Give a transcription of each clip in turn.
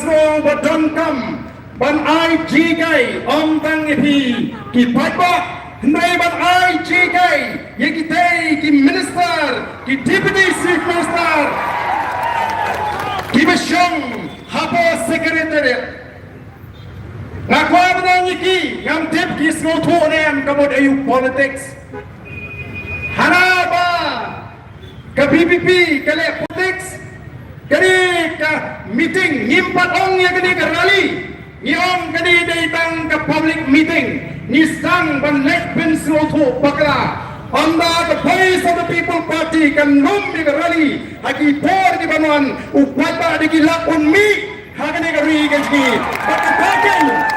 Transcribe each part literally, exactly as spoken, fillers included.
Sngew ba donkam ban ai jinghikai ym tang ïa phi ki paidbah, hynrei ban ai jinghikai ïa kitei ki minister, ki deputy chief minister kiba shong hapoh secretariat. Nga kwah ban ong ïa ki, ngam tip ki sngewthuh ne em ka mut aïu politics. Hana ba ka V P P ka leh politics, kane ka meeting ngim pat ong ïa kane ka rally, ngi ong kane dei tang ka public meeting. Ngi sdang ban leh pynsngewthuh bakla. Ynda ka Voice of the People Party kan lum ïa ka rally ha ki por kiban wan, u paidbah da ki lak un mih ha kane ka ri ka jong ngi. Bad kata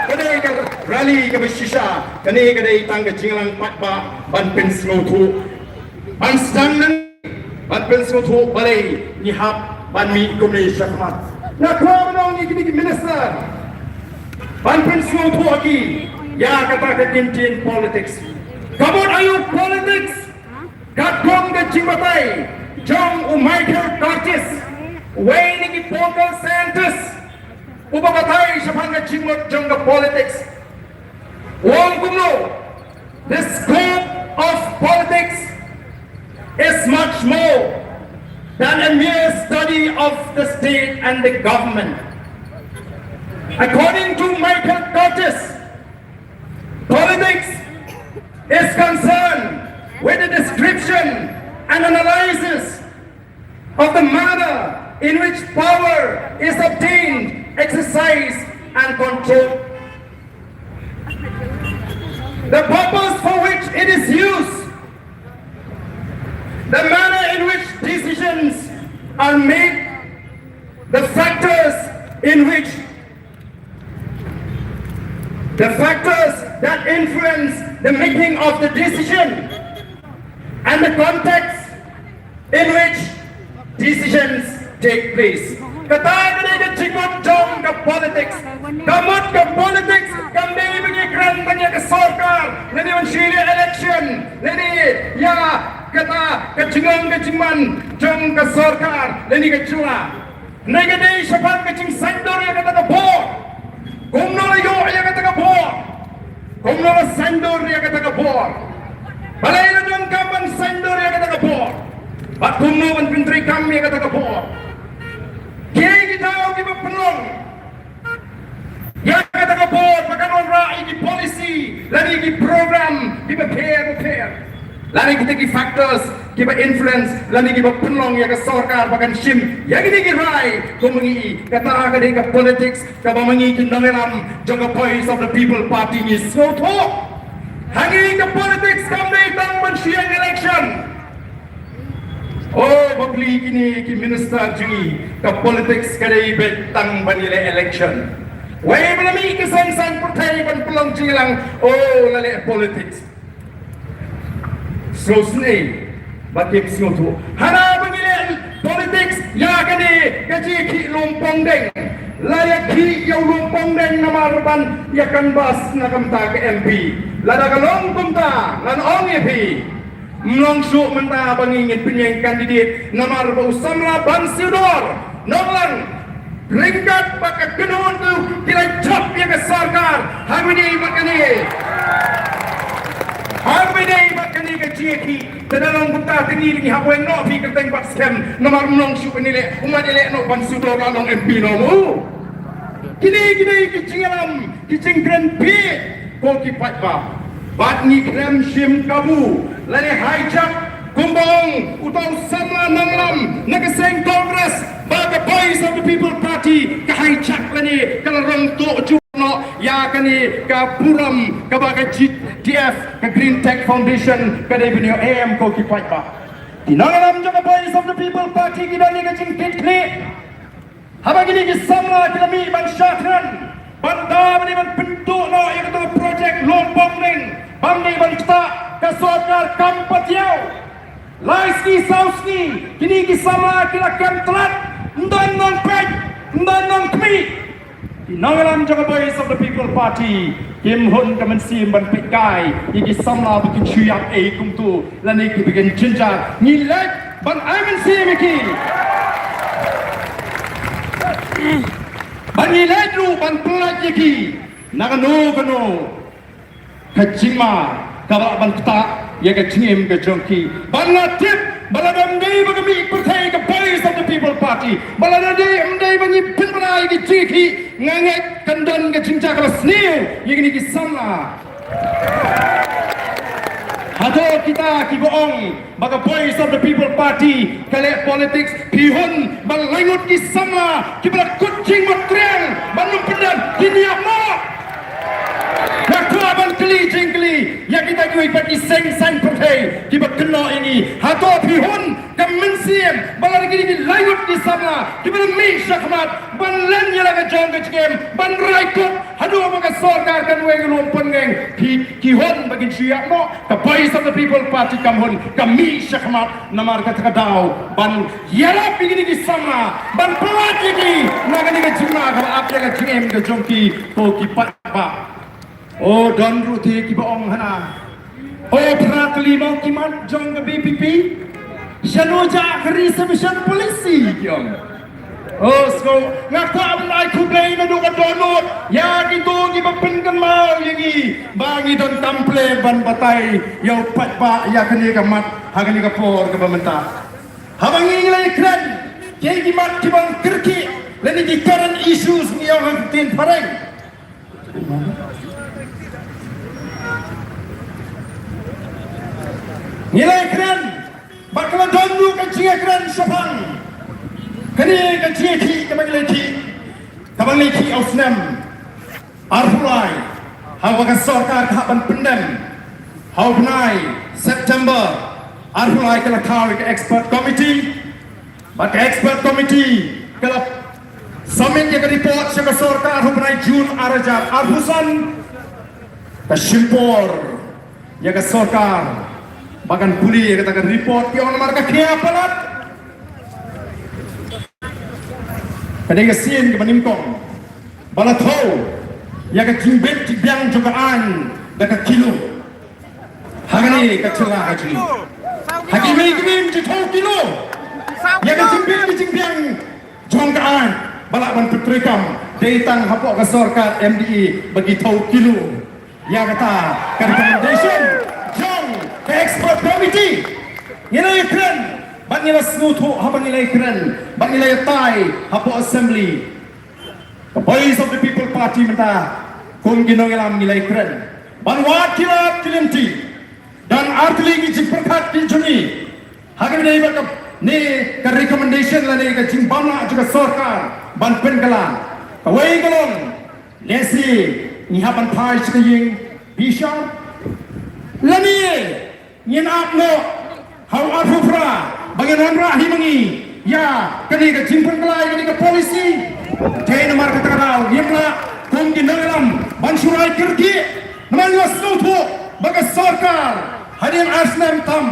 ka dei ka rally kaba shisha, kane ka dei tang ka jingïalang paidbah ban pynsngewthuh. Ban sdang nang ban pynsngewthuh balei ngi hap ban mih kumne shakhmat. Nga kwah ban ong ïa kine ki minister ban pynsngewthuh ïa ki ïa kata ka kyntien politics. Ka mut aïu politics? Katkum ka jingbatai jong u Michael Curtis, uwei na ki political scientist uba batai shaphang ka jingmut jong ka politics, u ong kumno: "The scope of politics is much more than a mere study of the state and the government." According to Michael Curtis, politics is concerned with the description and analysis of the manner in which power is obtained, exercised, and controlled. The purpose for which it is used, the manner in which decisions are made, the factors in which the factors that influence the making of the decision, and the context in which decisions take place. Kata ka dei ka jingmut jong ka politics. Ka mut ka politics kam dei ba ngi kren tang ïa ka sorkar lane ban shu ïaleh election lane ïa kata ka jingong ka jingman jong ka sorkar lane ka jylla. Hynrei ka dei shaphang ka jingsaiñdur ïa kata ka bor. Kumno la ïoh ïa kata ka bor? Kumno la saiñdur ïa kata ka bor? Balei la donkam ban saiñdur ïa kata ka bor? Bad kumno ban pyntreikam ïa kata ka bor? Kiei ki daw kiba pynlong ïa kata ka bor ba kan wanrah ïa ki policy lane ïa ki program kiba pher bapher? Lane kita ki factors kiba influence lane kiba pynlong ïa ka sorkar ba kan shim ïa kine ki rai, kum ngi i, kata ka dei ka politics kaba ma ngi ki nongïalam jong ka Voice of the People Party ngi sngewthuh. Ha ngi ka politics kam dei tang ban shu ïeng election. Oh, bapli kine ki minister jong ngi, ka politics ka dei beit tang ban ïaleh election. Wei ba la mih ka seng saiñ pyrthei ban pynlong jingïalang, oh, la leh politics. Sngewsih ba kim sngewthuh. Hana ba ngi leh politics ïa kane ka jingïakhih lum pongdeng. La ïakhih ïa u lum pongdeng namar ban ïa canvass na ka bynta ka M P. Lada ka long kumta ngan ong ïa phi, ym long shuh mynta ba ngi ngin pynïeng candidate namar ba u samla Ban Siewdor Nonglang, ryngkat bad ka kynhun tu, ki la jop ïa ka sorkar ha kane bad kane. Ha kane bad kane ka jingïakhih. Te da long kumta te ngi ngi hap weng noh phi kyrteng bad skhem namar ym long shuh ban ïaleh, um ïaleh noh Ban Siewdor la long M P noh mo. Kine kine ki jingïalam, ki jingkren phi ko ki paidbah. Bad ngi khlem shim kabu lane hijack kumba ong uta u samla nonglam na ka seng Congress ba ka Voice of the People Party ka hijack lane ka la rong tuh juh noh ïa kane ka burom kaba ka G T F, ka Green Tech Foundation ka dei ban ïoh em ko ki paidbah. Ki nongïalam jong ka Voice of the People Party ki don ïa ka jingkitkhlieh. Haba kine ki samla ki la mih ban shah kren, ban da ban dei ban pynduh noh ïa kato ka project lum pongdeng, ban dei ban ktah, ka sorkar kam patiaw. Lai sngi saw sngi kine ki samla ki la kem tlot, ym don nongpeit, ym don nongkhmih. Ki nongïalam jong ka Voice of the People Party kim hun ka mynsiem ban peit kai ïa ki samla ba kin shu ïap ei kumto lane kiba kin jynjar. Ngi leit ban ai mynsiem ïa ki. Ban ïaleh ruh ban pynlait ïa ki na kano kano ka jingma kaba lah ban ktah ïa ka jingim ka jong ki. Bad nga tip ba lada ym dei ba ka mih pyrthei ka Voice of the People Party, ba lada dei ym dei ba ngi pynbna ïa ki jingkhih, nga ngeit kan don ka jingjia kaba sniew ïa kine ki samla. Hato kita kiba ong ba ka Voice of the People Party ka leh politics, phi hun ban laingut ki samla kiba la kut jingmut triang ban ym pyndem, kin ïap noh? Nga kwah ban kylli jingkylli ïa kita kiwei pat ki seng saiñ pyrthei kiba kynnoh ïa ngi. Hato phi hun ka mynsiem ba lada kine ki laingut ki samla kiba la mih shakhmat ban len ïa la ka jong ka jingim, ban rai kut haduh ba ka sorkar kan weng lum pynngeng, phi, ki hun ba kin shu ïap noh? Ka Voice of the People Party kam hun, ka mih shakhmat namar kata ka daw ban ïarap ïa kine ki samla, ban pynlait ïa ki na kane ka jingma kaba ap ïa ka jingim ka jong ki, ko ki paidbah. O, don ruh te kiba ong hana, o, phra tylli mo ki mat jong ka V P P. Shano jia ka reservation policy, ki ong. O, so nga kwah ban ai khublei naduh ka dohnud ïa kito kiba pynkynmaw ïa ngi ba ngi donkam plie ban batai ïa u paidbah ïa kane ka mat ha kane ka por kaba mynta. Haba ngi la ïakren, kiei ki mat kiba kyrkieh lane ki current issues ngi ïoh ha ka ktien phareng. Ngi la ïakren bad ka la don ruh ka jingïakren shaphang kane ka jingïakhih kaba ngi la ïakhih, kaba ngi la ïakhih ha u snem arphew lai, haba ka sorkar ka hap ban pyndem ha u bnai September arphew lai, ka la thaw ïa ka expert committee. Bad ka expert committee ka la submit ïa ka report sha ka sorkar ha u bnai June ar hajar arphew san. Ka shim por ïa ka sorkar ba kan pule ïa kata ka report, ki ong namar ka khia palat. Ka dei ka sien kaba nyngkong ba la thew ïa ka jingbit jingbiang jong ka aiñ da ka kilo. Ha kane ka jylla ka jong ngi, ha ki mei ki mei, ki thew kilo ïa ka jingbit ka jingbiang jong ka aiñ ba lah ban pyntreikam. Dei tang hapoh ka sorkar M D A ba ki thew kilo ïa kata ka recommendation jong ka expert committee. Ngi la ïakren bad ngi la sngewthuh, haba ngi la ïakren bad ngi la ïatai hapoh assembly, ka Voice of the People Party mynta kum ki nongïalam ngi la ïakren ban wad ki lad ki lynti. Don ar tylli ki jingpyrkhat ki jong ngi ha kaba ïadei bad kane ka recommendation lane ka jingbam lah jong ka sorkar ban pynkylla. Kawei ka long, lehse ngi hap ban phai sha ka ïing bishar, lane ngin ap noh ha u arphew phra ba ngin wanrah hi ma ngi ïa kane ka jingpynkylla ïa kane ka policy. Te namar kata ka daw ngim lah kum ki nongïalam ban shu rai kyrkieh, namar ngi la sngewthuh ba ka sorkar hadien ar snem tam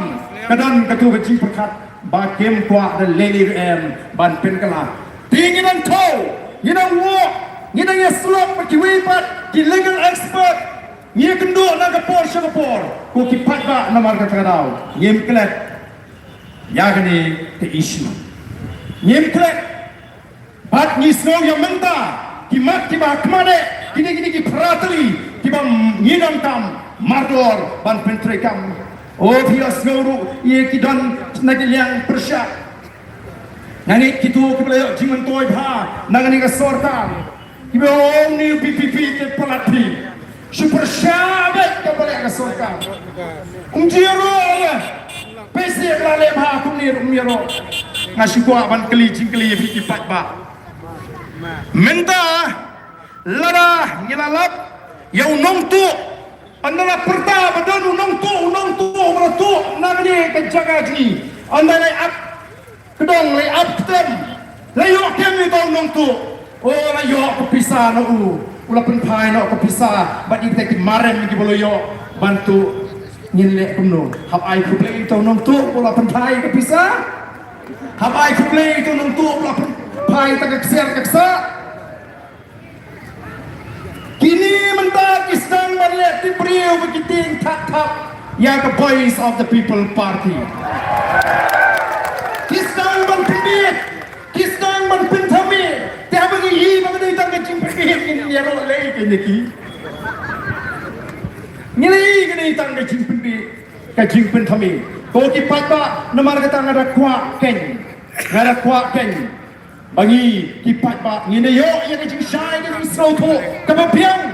ka don katu ka jingpyrkhat ba kim kwah da lei lei ruh em ban pynkylla. Te ngi dang thew, ngi dang wad, ngi dang ïasyllok bad kiwei pat ki legal expert. Ngi ïakynduh na ka por sha ka por, ko ki paidbah, namar kata ka daw ngim klet ïa kane ka issue. Ngim klet. Bad ngi sngew ïa mynta ki mat kiba khmat eh, kine, kine ki phra tylli kiba ngi donkam mardor ban pyntreikam. O, phi ïohsngew ruh ïa ki don na ki liang pyrshah. Nga ngeit kito kiba la ïoh jingmyntoi bha na kane ka sorkar, kiba ong, une u V P P te palat phi. Shu pyrshah beit kaba leh ka sorkar. Um jia ruh ïa phi, shisha la leh bha kumne ruh um jia ruh. Nga shu kwah ban kylli jingkylli ïa phi ki paidbah. Mynta lada ngi la lap ïa u nongtuh, ynda la pyrta ba don u nongtuh, u nongtuh ba la tuh na kane ka jaka jong ngi, ynda la ap kdong, la ap ktem, la ïoh kem ïa uta u nongtuh. O, la ïoh ka pisa na u, u la pynphai noh ka pisa bad ïa kita ki marem kiba la ïoh ban tuh. Ngin leh kumno? Hap ai khublei ïa uta u nongtuh ba u la pynphai ka pisa? Hap ai khublei ïa uta u nongtuh ba u la pynphai ïa ka ksiar ka ksah? Kine mynta ki sdang ban leh tip briew ba ki tieng thap thap ïa ka Voice of the People Party. Ki sdang ban pynbeit, ki sdang ban pynthame. Te haba ngi ïohi ba ka dei tang ka Niki. Ngi lei kane tang ka jingpynbeit, ka jingpynthame. Ko ki paidbah, namar kata nga da kwah kein. Nga da kwah kein. Ba ngi ki paidbah, ngin ïoh ïa ka jingshai, ka jingsngewthuh kaba biang.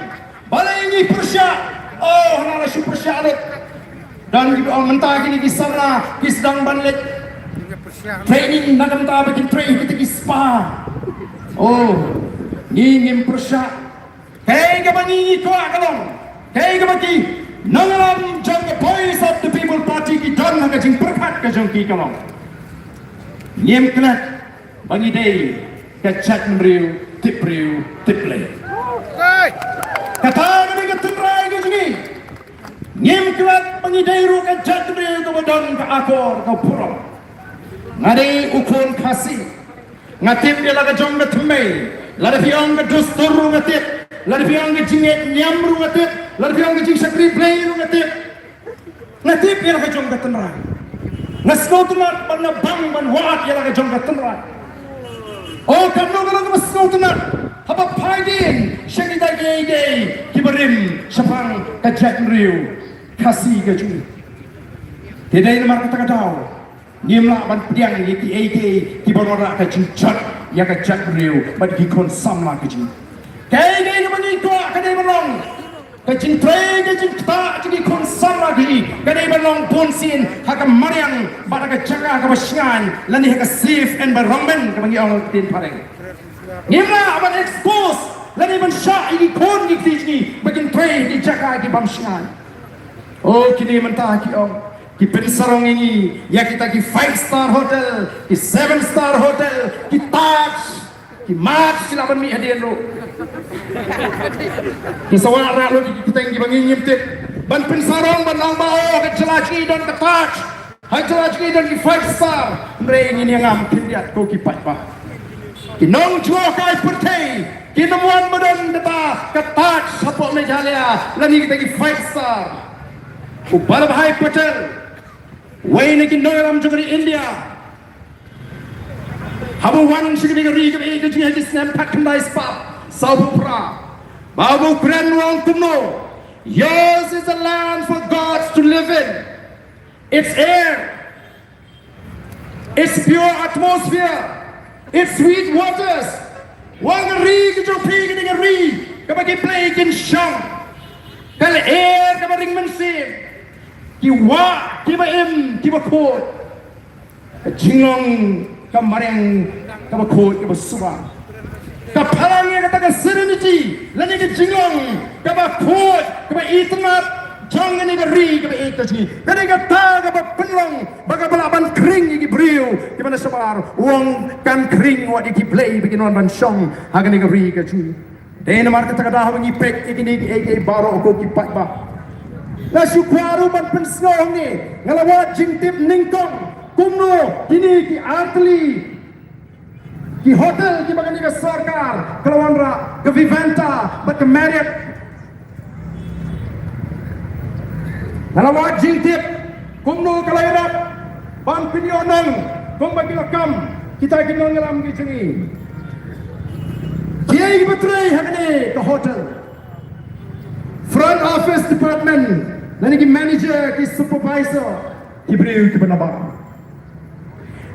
Balei ngi pyrshah? Oh, hana la shu pyrshah lut. Don kiba ong mynta kine ki sarna ki sdang ban leit training na ka bynta ba kin trei kita ki spa. Oh, ngi ngim pyrshah. Kaei kaba ngi ngi kwah ka long, kaei kaba ki nongïalam jong ka Voice of the People Party ki don ha ka jingpyrkhat ka jong ki ka long, ngim klet ba ngi dei ka jaitbynriew tip briew tip Blei. Kata ka dei ka tynrai ka jong ngi. Ngim klet ba ngi dei ruh ka jaitbynriew kaba don ka akor ka burom. Nga dei u khun Khasi. Nga tip ïa la ka jong ka thymmei. Lada phi ong ka dustur ruh nga tip. Lada phi ong ka jingngeit niam ruh nga tip. Lada phi ong ka jingshakri Blei ruh nga tip. Nga tip ïa la ka jong ka tynrai. Nga sngewtynnat ban, nga bang ban wad ïa la ka jong ka tynrai. Oh, katno ka long kaba sngewtynnat haba phai dien sha kita kiei kiei kiba rim shaphang ka jaitbynriew Khasi ka jong ngi. Te dei namar kata ka daw ngim lah ban pdiang ïa kiei kiei kiba wanrah ka jingjot ïa ka jaitbynriew bad ki khun samla ka jong ngi. Kaei kaei kaba ngi kwah ka dei ban long ka jingtrei, ka jingktah jong ki khun samla ka jong ngi ka dei ban long bunsien ha ka mariang bad ha ka jaka kaba shngaiñ lane ha ka safe environment kaba ngi ong ha ka ktien phareng. Ngim lah ban expose lane ban shah ïa ki khun ki kti jong ngi ba kin trei ha ki jaka ki bym shngaiñ. Oh, kine mynta ki ong ki pynsarong ïa ngi ïa kita ki five star hotel, ki seven star hotel, ki Taj, ki Marriott, ki lah ban mih hadien ruh. Ki sa wanrah lut ïa ki kyrteng kiba ngi ngim tip ban pynsarong ban ong ba oh, ha ka jylla jong ngi don ka Taj, ha ka jylla jong ngi don ki five star. Hynrei ngin ïa ngam khyndiat ko ki paidbah. Ki nongjngohkai pyrthei kin ym wan ba don kata ka Taj hapoh Meghalaya lane kita ki five star. U Vallabhbhai Patel, uwei na ki nongïalam jong ka ri India, haba u wan sha kane ka ri kaba ïeit ka jong ngi ha ki snem khatkhyndai spah sawphew phra, ba u kren, u ong kumno: "Yours is a land for gods to live in. Its air, its pure atmosphere, its sweet waters." U ong ka ri ka jong phi ka dei ka ri kaba ki blei kin shong. Ka lyer kaba ring mynsiem, ki wah kiba im kiba khuid, ka jinglong ka mariang kaba khuid kaba suba. Ka phalang ïa kata ka serenity lane ka jinglong kaba khuid kaba itynnad jong kane ka ri kaba ïeit ka jong ngi. Ka dei kata kaba pynlong ba kaba lah ban khring ïa ki briew kiba na shabar. U ong kan khring wat ïa ki blei ba kin wan ban shong ha kane ka ri ka jong ngi. Dei namar kata ka daw haba ngi peit ïa kine kiei kiei baroh ko ki paidbah, nga shu kwah ruh ban pynsngew hangne. Nga la wad jingtip nyngkong kumno kine ki artylli ki hotel kiba kane ka sorkar ka la wanrah, ka Vivanta bad ka Marriott. Nga la wad jingtip kumno ka la ïarap ban pynïoh nong kumba ki la kam kita ki nongïalam ki jong ngi. Kiei kiba trei ha kane ka hotel? Front office department, lane ki manager, ki supervisor, ki briew kiba nabar.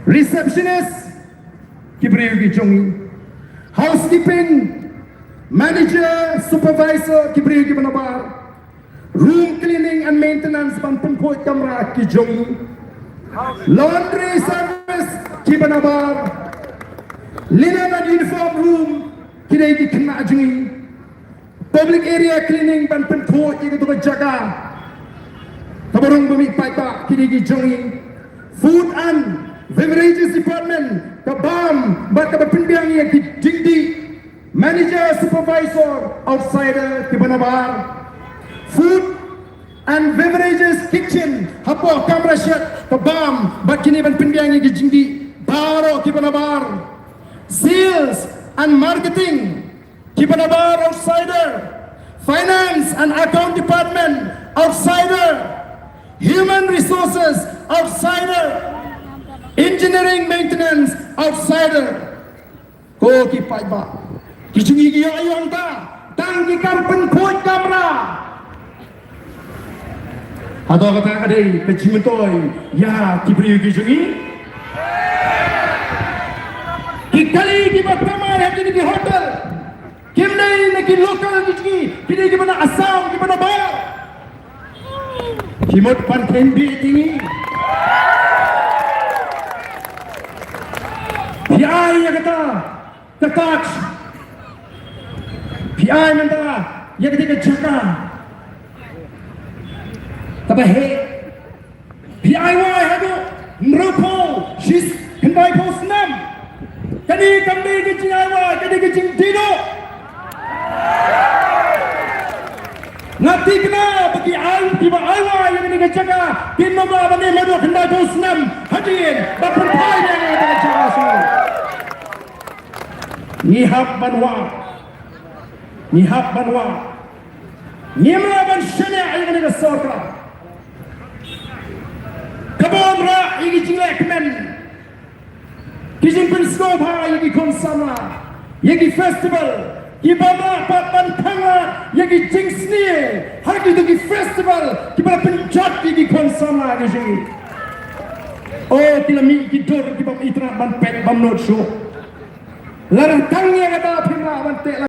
Receptionist, ki briew ki jong ngi. Housekeeping, manager, supervisor, ki briew kiba nabar. Room cleaning and maintenance, ban pynkhuid kamra, ki jong ngi. Laundry service, kiba nabar. Linen and uniform room, ki dei ki khynnah jong ngi. Public area cleaning, ban pynkhuid ïa kato ka jaka kaba rung ba mih paidbah, ki dei ki jong ngi. Food and beverages department, ka bam bad kaba pynbiang ïa ki jingdih. Manager, supervisor, outsider, kiba nabar. Food and beverages kitchen, hapoh kamra shet, ka bam bad kine ban pynbiang ïa ki jingdih, baroh kiba nabar. Sales and marketing, kiba nabar, outsider. Finance and account department, outsider. Human resources, outsider. Engineering maintenance, outsider. Ko ki paidbah, ki jong ngi ki ïoh ïoh ta Tang ki kam pynkhuid kamra. Hato kata ka dei ka jingmyntoi ïa ki briew ki jong ngi? Ki kali kiba kamai ha kine ki hotel kim dei na ki local ki jong ngi, ki dei kiba na Assam, kiba na Bor. Ki mut ban kheiñ beit ïa ngi. Phi ai ïa kata ka Taj. Phi ai mynta ïa kata ka jaka kaba heh. Phi ai wai haduh hynriewphew shi, khyndaiphew snem. Kane kam dei ka jingai wai, kane ka jingdie duh. Nga thikna ba ki ai, kiba ai wai ïa kane ka jaka kin ym lah ban im haduh khyndaiphew snem hadien ba pynphai ïa kane ka jaka shuh. Ngi hap ban wad. Ngi hap ban wad. Ngim lah ban shaniah ïa kane ka sorkar kaba ym rah ïa ki jingleh kmen, ki jingpynsngewbha ïa ki khun samla, ïa ki festival, ki bym lah pat ban khang lad ïa ki jingsniew ha kito ki festival kiba la pynjot ïa ki khun samla ki jong ngi. Oh, ki la mih ki dur ki bym itynnad ban peit bym nud shuh. Lada tang ïa kata phim lah ban teh